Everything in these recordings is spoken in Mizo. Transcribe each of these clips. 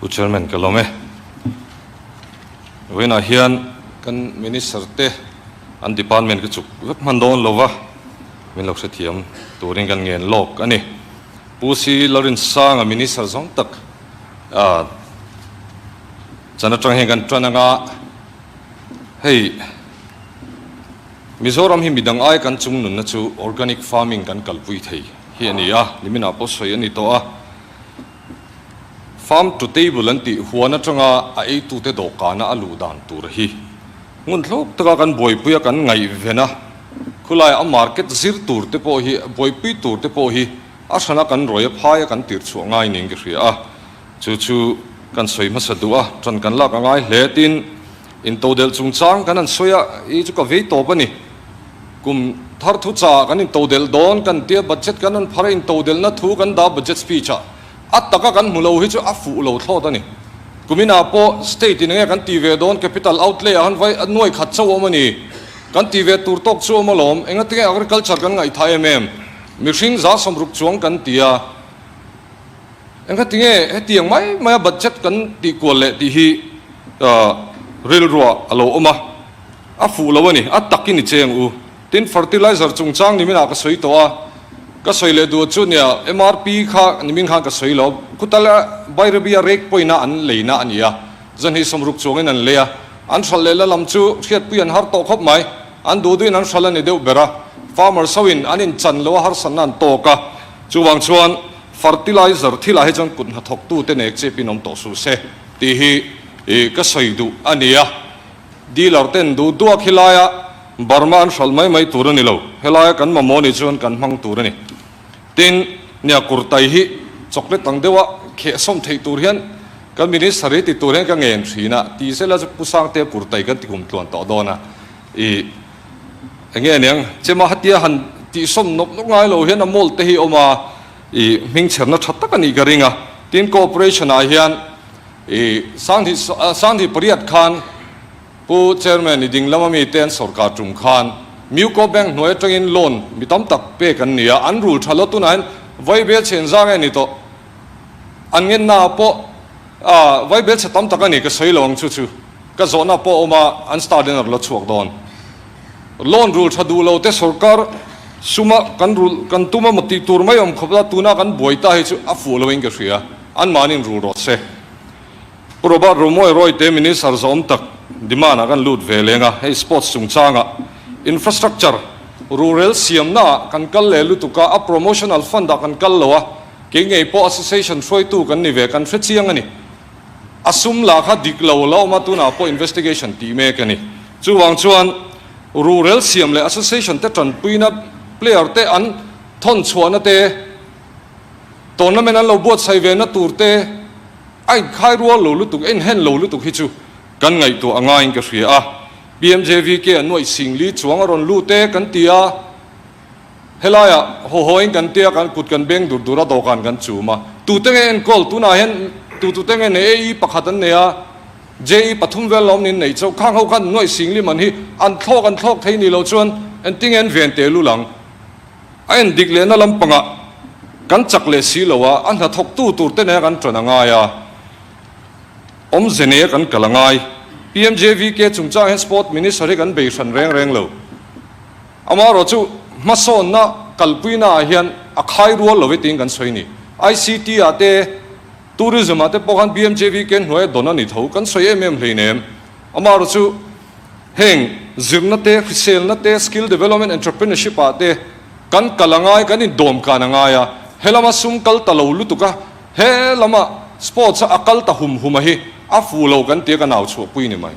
Pu Chairman ka lawm e. Vawiinah hian kan Minister te an department ka chuk vek hman dawn lo va, min lo hrethiam turin kan ngen lawk a ni. Pu Si Larinsanga Minister zawng tak chan atang hian kan tan anga hei Mizoram hi midang ai kan chung nunna chu organic farming kan kalpui thei hi a ni a, niminah pawh sawi a ni tawh a. Farm to table an tih huan atanga a eitute dawhkana a luh dan tur hi ngun thluk taka kan buaipui a, kan ngaihven a, khulai a market zir tur te pawh hi, buaipui tur te pawh hi a hrana kan rawih a phai a kan tir chhuah ngai niin ka hria a, chu chu kan sawi hmasa duh a, ṭan kan lak a ngai hle tin intodelh chungchang kan han sawi a, i chu ka vei tawp a ni. Kum thar thu cha kan intodelh dawn kan tia budget kan rawn phar a, intodelhna thu kan dah budget speech ah a taka kan hmu lo hi chu a fuh lo thlawt a ni. Kuminah pawh state in enge kan ti ve dawn capital outlay ah khan vai nuai khat chauh awm a ni. Kan ti ve tur tawk chu awm alawm, engatinge agriculture kan ngaihthah em em? Mihring 160 chuang kan ti a, engatinge hetiang mai mai a budget kan tih kual leh tih hi rilruah a lo awm a. A fuh lo a ni, a takin i cheng u. Tin, fertilizer chungchang niminah ka sawi tawh a, ka sawi leh duh chu nia, MRP kha nimin khan ka sawi lo. Khutala Bairabia rek pawina an leina a ni a, zanhnih 60 chuangin an lei a, an hralh leh la lam chu hriatpui an har tawh khawp mai. An duh duhin an hralh a ni deuh ber a, farmers hoin an inchan lo a harsatna an tawk a, chuvang chuan fertilizer thilah hi chuan kut hnathawktute nek chepin awm tawh suh se tih hi ka sawi duh a ni a. Dealer ten duh duak helaia Burma an hralh mai mai tur a ni lo, helaia kan mamawh nih chuan kan hmang tur a ni. Tin, nia kurtai hi chocolate ang deuha kheh sawm theih tur hian kan minister hi ti tur hian ka ngen thin a, ti sela chu Pu Sangtea kurtai kan ti kum tluan tawh dawn a, ih enge aniang chema hatia han tih sawm nawk nawk ngai lo hian a mold te hi a awm a, ih hmingchherna tha tak a nih ka ring a. Tin, cooperation ah hian I 1808 khan Pu Chairman i ding lama mite an sawrkar tum khan Muco Bank hnuai atangin loan mi tam tak pek an ni a, an rul tha lo tunah hian vaibel chhen zang e ni tawh. An ngenna ah pawh vaibel chhe tam tak a ni ka sawi lo ang chu chu ka zawhna pawh a awm a, an star dinner la chhuak dawn. Loan rul tha duh lo te sawrkar suma kan rul kan tum emaw tih tur mai awm khawp la tuna kan buai ta hi chu a fuh lo in ka hria. Anmahniin rul rawh se. Pu Robert Romoy Royte Minister zawm tak demand ah kan lut ve leng a, hei sports chungchangah infrastructure rural siamna ah kan kal leh lutuk a, a promotional fund ah kan kal lo a, kei ngei pawh association hruaitu kan ni ve, kan hre chiang a ni. A sum lah kha dik lo la awm a, tunah pawh investigation tih mek a ni. Chuvang chuan rural siam leh association te tanpuina player te an thawn chhuahna te, Tournament an lo buatsaih ve na tur te a inkhai rual lo lutuk, a inhen lo lutuk hi chu kan ngaihtuah a ngaiin ka hria a. PMJVK a nuaih sing li chuang a rawn lut e kan ti a, helaiah haw hawiin kan tia kan kut kan beng dur dur a, dawhkan kan chum a. Tute nge enkawl? Tunah hian tu tute nge nei? AE pakhat an nei a, JE pathum vel lawm niin nei chauh. Khang ho khan nuaih sing li man hi an thlawk an thlawk thei ni lo chuan engtinge an ven tehlul ang? A en dik lehna lampangah kan chak leh si lo a, a hnathawktu tur te nena kan ṭan a ngai a, awmze neia kan kal a ngai. PMJVK chungchang hian Sport Minister hi kan bei hran reng reng lo. Amaherawh chu hmasawnna kalpuina ah hian a khai rual lo e tiin kan sawi a ni. ICT ah te, Tourism ah te pawh khan PMJVK hnuaia dawn a ni tho, kan sawi em em hleinem. Amaherawh chu Heng zirna te, hriselna te, skill development, entrepreneurship ah te kan kal a ngai, kan indawm kan a ngai a, he lama sum kal ta lo lutuk a, he lama sports a a kal ta hum hum a hi a fuh lo kan tia ka nau chhuahpui ni mai.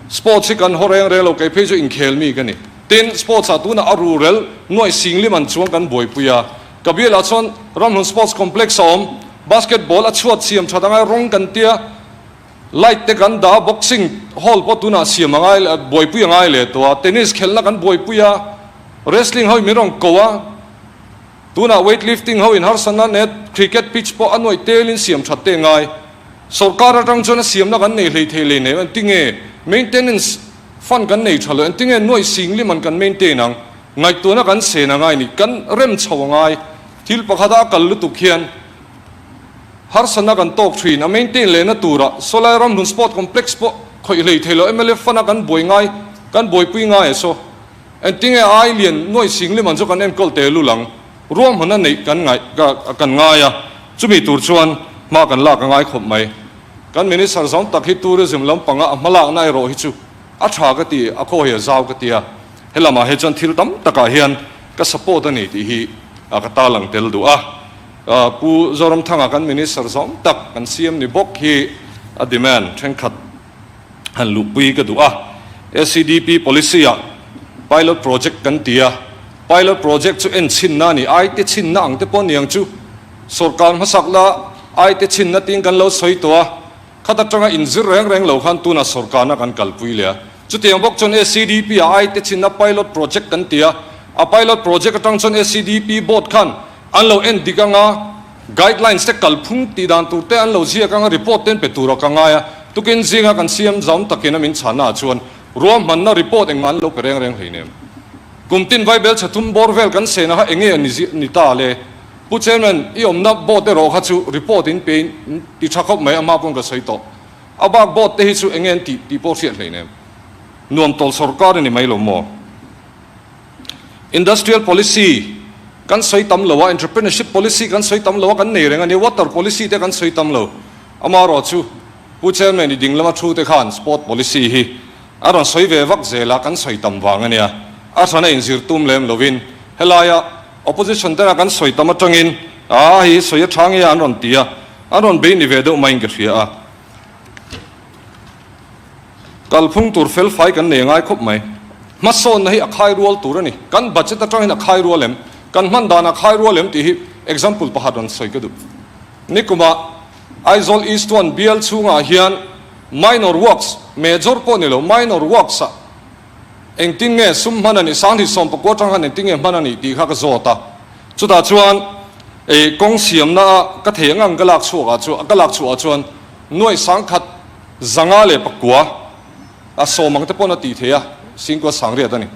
Sports hi kan haw reng reng lo, kei phei chu inkhel mi ka ni. Tin, sports ah tunah a rurel nuaih singlim an chuang kan buaipui a, ka bialah chuan Ramhlun Sports Complex a awm, basketball a chhuat siam that a ngai rawng kan tia, Light te kan dah a, boxing hall pawh tunah siam a ngai leh, buaipui a ngai leh tawh a, tennis khelhna kan buaipui a, wrestling ho in min rawn ko a, tunah weight lifting ho in harsatna net, cricket pitch pawh a nuaih telin siam that te a ngai. Sorkar atang chuan a siamna kan nei hlei thei lei nei engtinge maintenance fund kan nei tha lo, engtinge nuaih sing lim an kan maintain ang, ngaihtuahna kan sen a ngai ni, kan rem chho a ngai, thil pakhata a kal lutuk hian. Harsatna kan tawk thin, a maintain lehna turah sawlai ramhlun sport complex pawh khawih hlei thei lo mla fund a kan buai ngai, kan buaipui ngai a saw. Engtinge ai lian nuai singlim an chu kan enkawl teh lul ang. Ruahmanna neih kan ngaih kan ngai a, chumi tur chuan hma kan lak a ngai khawp mai. Kan Minister zawng tak hi tourism lampanga a hmalakna erawh hi chu a tha ka ti, a khaw hi a zau ka ti a, helamah hi chuan thil tam takah hian ka support a ni tih hi ka tarlang tel duh a. Pu Zoramthanga kan Minister zawng tak kan siam ni bawk hi a demand thenkhat han luhpui ka duh a. SEDP policy ah pilot project kan ti a, pilot project chu en chhinna a ni, ai te chhinna ang te pawh niang chu sawrkar hmasak la ai te chhinna tiin kan lo sawi tawh a, khat atanga inzir reng reng lo khan tunah sawrkarna kan kalpui leh a. Chutiang bawk chuan SEDP ah ai te chhinna pilot project kan ti a, a pilot project atang chuan SEDP board khan An lo en dik anga, guidelines te kalphung tih dan tur te an lo ziak anga report te an pe tur a ka ngai a, tukin zinga kan siam zam takin a min chhanna ah chuan ruahmanna report engmah an lo pe reng reng hleinem. Kum tin Vaibel chhe thum bawr vel kan sena kha enge a ni ni ta le? Pu Chairman, i awmna board erawh kha chu report in pe in ti tha khawp mai a hma pawn ka sawi tawh. A bak board te hi chu enge an tih tih pawh hriat hleinem. Nuam tawl sawrkar a ni mai lo maw? Industrial policy kan sawi tam lo a, entrepreneurship policy kan sawi tam lo a, kan nei reng a ni. Water policy te kan sawi tam lo. Amaherawh chu Pu Chairman i ding lama thu te khan sport policy hi a rawn sawi ve vak zel a, kan sawi tam vang a nia. A hran a inzir tum lem lovin helaia opposition tena kan sawi tam atangin a hei hi sawi a tha nge a an rawn ti a, an rawn bei ni ve deuh maiin ka hria a. Kalphung tur felfai kan nei ngai khawp mai. Hmasawnna hi a khai rual tur a ni. Kan budget atangin a khai rual em? Kan hman dan a khai rual em tih hi example pakhat rawn sawi ka duh. Nikumah Aizawl East One bial chhungah hian minor works, major pawh ni lo, minor works ah engtin nge sum hman a nih, Sanghnih sawmpakua atang khan engtin nge hman a nih tih kha ka zawt a. Chutah chuan kawng siamna a ka thei ang ang ka lak chhuak ah chuan ka lak chhuah ah chuan nuaih sangkhat 509 a sawm ang te pawn a tih theih a, Singkua Sangriat a ni.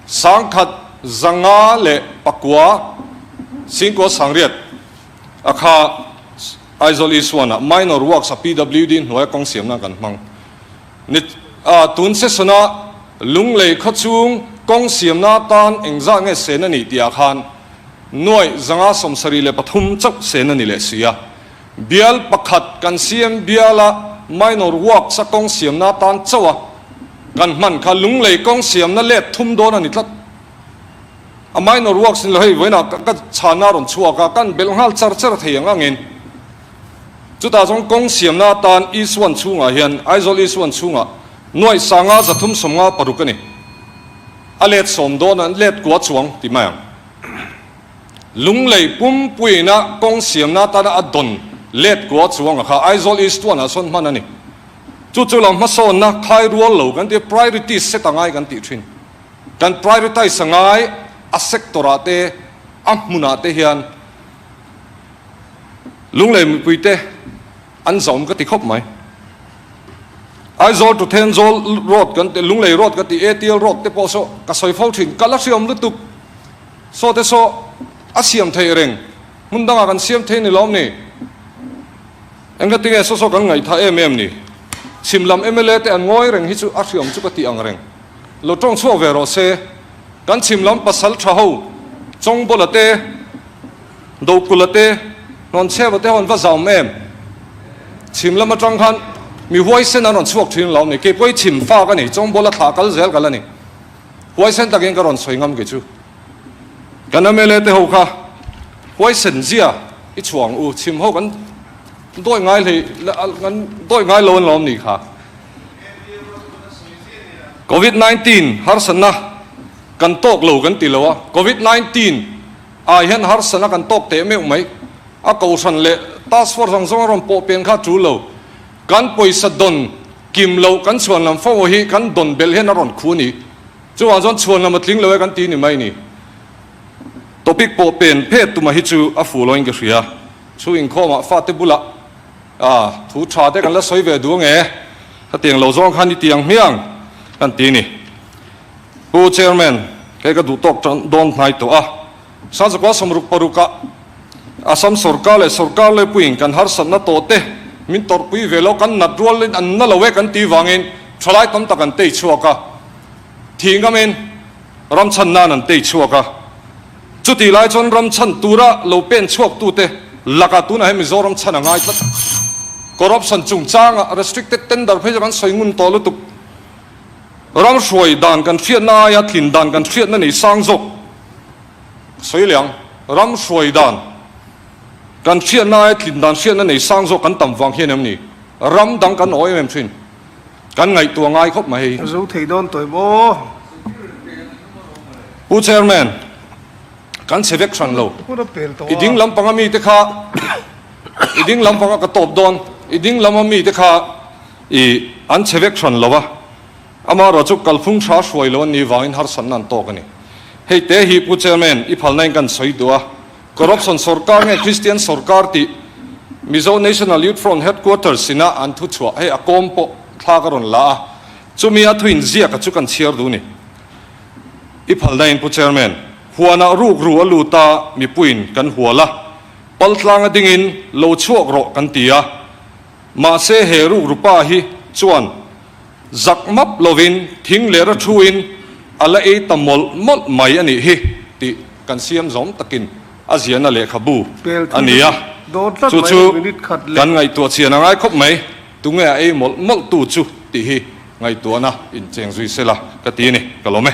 509 Singkua Sangriat a kha Aizawl Isuan-ah Minor Works a PWD hnuaia kawng siamna kan hmang. Ni a tun session-a Lunglei khawchhung kawng siamna atan engzah nge sen a nih tihah khan nuaih 573 chauh sen a ni leh si a. Bial pakhat kan siam biala minor works a kawng siamna atan chauh a kan hman kha Lunglei kawng siamna let thum dawn a ni tlat. A minor works ni lo hei vawiinah ka chhana rawn chhuak a, kan belh nghal char char thei ang angin chutah chuan kawng siamna atan East One chhungah hian Aizawl East One chhungah nuaih sanga 356 a ni. A let sawm dawn a let kua chuang ti mai ang. Lunglei pumpuina kawng siamna atana a dawn let kua chuanga kha Aizawl East One ah sawn hman a ni. Chu chu lo hmasawnna khai rual lo kan ti a, priorities set a ngai kan tih thin. Kan prioritize a ngai a sector ah te a hmun ah te hian Lunglei mipui te an zawm ka ti khawp mai. Aizawl to Thenzawl road kan ti, Lunglei road ka ti, ATL road te pawh saw ka sawi fo thin, ka la hriam lutuk. Saw te saw a siam theih reng, hmun dangah kan siam thei ni lawm ni? Engati nge saw saw kan ngaihthah em em ni? Chhim lam mla te an ngawi reng hi chu a hriam chu ka tih ang reng. Lo tawng chhuak ve rawh se. Kan chhim lam pasal tha ho, Chawngbawla te, Dokula te, Hnawnchheva te ho an va zam em? Chhim lam atang khan mi huaisen an rawn chhuak thin lawm ni? Keipawh hi chhim fa ka ni, Chawngbawla thlah kal zel ka la ni. Huaisen takin ka rawn sawi ngam kei chu. Kan mla te ho kha huaisen zia i chhuang u, chhim ho kan dawi ngai hlei kan dawi ngai lo an lawm ni kha. Covid 19 harsatna kan tawk lo kan ti lo a, Covid 19 ah hian harsatna kan tawk teh meuh mai. A kohhran leh task force ang zawng a rawn pawh pen kha a tul lo. Kan pawisa dawn kim loh kan chhuan lam fo hi kan dawn belh hian a rawn khu a ni. Chuvang chuan chhuan lam a tling lo e kan ti ni mai ni. Topic pawh pen phet tuma hi chu a fuh loin ka hria. Chu inkhawmah fate bulah ah thu tha te kan la sawi ve duh ange. Hetiang lo zawng khan i ti ang hmiang kan ti ni. Pu Chairman, kei ka duh tawk dawn hnai tawh a. Sazakua 66 ah. Assam sorkar leh sorkar laipuiin kan harsatna tawh te min tawrhpui ve lo, kan nat rualin an na lo e kan tih vangin thalai tam tak an tei chhuak a, thih ngamin ram chhan nan an tei chhuak a. Chutih lai chuan ram chhan tura lo pen chhuak tute lakah tunah hian Mizoram chhan a ngai tlat. Corruption chungchanga restricted tender phei chu kan sawi ngun tawh lutuk. Ram hruai dan kan hriatna aia tlin dan kan hriatna nei sang zawk sawi leh ang. Ram hruai dan kan hriatna aia tlin dan hriatna nei sang zawk kan tam vang hian em ni? Ram dang kan aw em em thin. Kan ngaihtuah ngai khawp mai hei. A zo thei dawn tawh em aw. Pu Chairman, kan chhe vek hran lo. I ding lampang a mite kha, i ding lampang a ka tawp dawn, i ding lam a mite kha i an chhe vek hran lo a. Amaherawh chu kalphung tha hruai lo an nih vangin harsatna an tawk a ni. Hei te hi Pu Chairman, i phalna in kan sawi duh a. Corruption sorkar nge Christian sorkar tih Mizo National Youth Front Headquarters ina an thu chhuah hei a kawm pawh thla ka rawn la a, chumi a thuin ziak a chu kan chhiar duh ni. I phalna in Pu Chairman, huanah rukru a lut a mipuiin kan hual a, paltlang a dingin lo chhuak rawh kan ti a, mahse he rukru pa hi chuan Zak map lovin thing leh ra thuin a la ei ta mawlh mawlh mai a nih hi tih kan siam zawm takin a ziahna lehkhabu a ni a, chu chu kan ngaihtuah chian a ngai khawp mai, tunge a ei mawlh mawlh tu chu tih hi ngaihtuahna incheng zui sela ka ti a ni, ka lawm e.